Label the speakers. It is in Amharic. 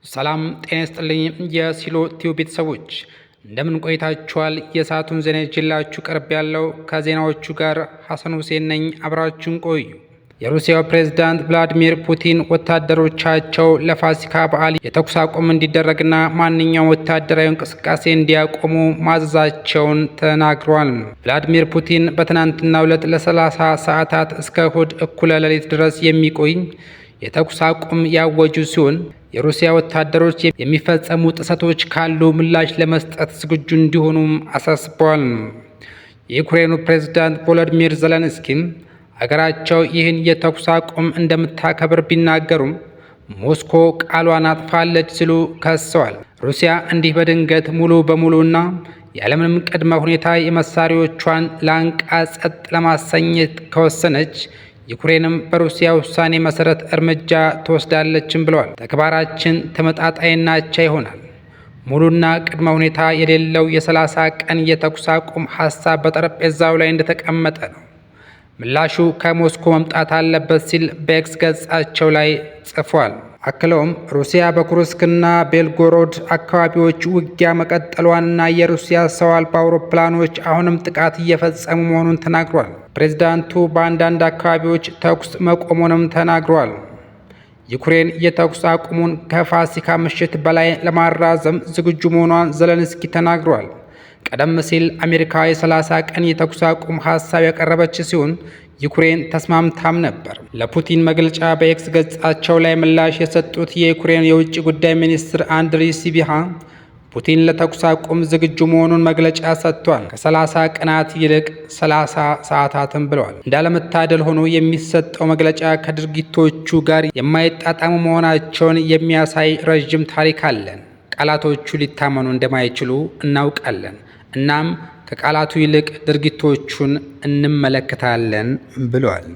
Speaker 1: ሰላም ጤና ይስጥልኝ የሲሎ ቲዩብ ቤተሰቦች፣ እንደምን ቆይታችኋል? የሰዓቱን ዜና ይዤላችሁ ቀርቤያለሁ ከዜናዎቹ ጋር ሐሰን ሁሴን ነኝ። አብራችሁን ቆዩ። የሩሲያው ፕሬዝዳንት ቭላዲሚር ፑቲን ወታደሮቻቸው ለፋሲካ በዓል የተኩስ አቁም እንዲደረግና ማንኛውም ወታደራዊ እንቅስቃሴ እንዲያቆሙ ማዘዛቸውን ተናግሯል። ቭላዲሚር ፑቲን በትናንትናው ዕለት ለ30 ሰዓታት እስከ እሁድ እኩለ ሌሊት ድረስ የሚቆይ የተኩስ አቁም ያወጁ ሲሆን፣ የሩሲያ ወታደሮች የሚፈጸሙ ጥሰቶች ካሉ ምላሽ ለመስጠት ዝግጁ እንዲሆኑም አሳስበዋል። የዩክሬኑ ፕሬዝዳንት ቮሎዲሚር ዘለንስኪም አገራቸው ይህን የተኩስ አቁም እንደምታከብር ቢናገሩም ሞስኮ ቃሏን አጥፋለች ሲሉ ከሰዋል። ሩሲያ እንዲህ በድንገት ሙሉ በሙሉና ያለምንም ቅድመ ሁኔታ የመሳሪያዎቿን ላንቃ ጸጥ ለማሰኘት ከወሰነች ዩክሬንም በሩሲያ ውሳኔ መሰረት እርምጃ ትወስዳለችም ብለዋል። ተግባራችን ተመጣጣኝና አቻ ይሆናል። ሙሉና ቅድመ ሁኔታ የሌለው የ30 ቀን የተኩስ አቁም ሀሳብ በጠረጴዛው ላይ እንደተቀመጠ ነው። ምላሹ ከሞስኮ መምጣት አለበት ሲል በኤክስ ገጻቸው ላይ ጽፏል። አክለውም ሩሲያ በኩርስክና ቤልጎሮድ አካባቢዎች ውጊያ መቀጠሏንና የሩሲያ ሰው አልባ አውሮፕላኖች አሁንም ጥቃት እየፈጸሙ መሆኑን ተናግሯል። ፕሬዝዳንቱ በአንዳንድ አካባቢዎች ተኩስ መቆሙንም ተናግሯል። ዩክሬን የተኩስ አቁሙን ከፋሲካ ምሽት በላይ ለማራዘም ዝግጁ መሆኗን ዘለንስኪ ተናግሯል። ቀደም ሲል አሜሪካ የ30 ቀን የተኩስ አቁም ሀሳብ ያቀረበች ሲሆን ዩክሬን ተስማምታም ነበር። ለፑቲን መግለጫ በኤክስ ገጻቸው ላይ ምላሽ የሰጡት የዩክሬን የውጭ ጉዳይ ሚኒስትር አንድሪ ሲቢሃ ፑቲን ለተኩስ አቁም ዝግጁ መሆኑን መግለጫ ሰጥቷል። ከ30 ቀናት ይልቅ 30 ሰዓታትም ብለዋል። እንዳለመታደል ሆኖ የሚሰጠው መግለጫ ከድርጊቶቹ ጋር የማይጣጣሙ መሆናቸውን የሚያሳይ ረዥም ታሪክ አለን። ቃላቶቹ ሊታመኑ እንደማይችሉ እናውቃለን። እናም ከቃላቱ ይልቅ ድርጊቶቹን እንመለከታለን ብሏል።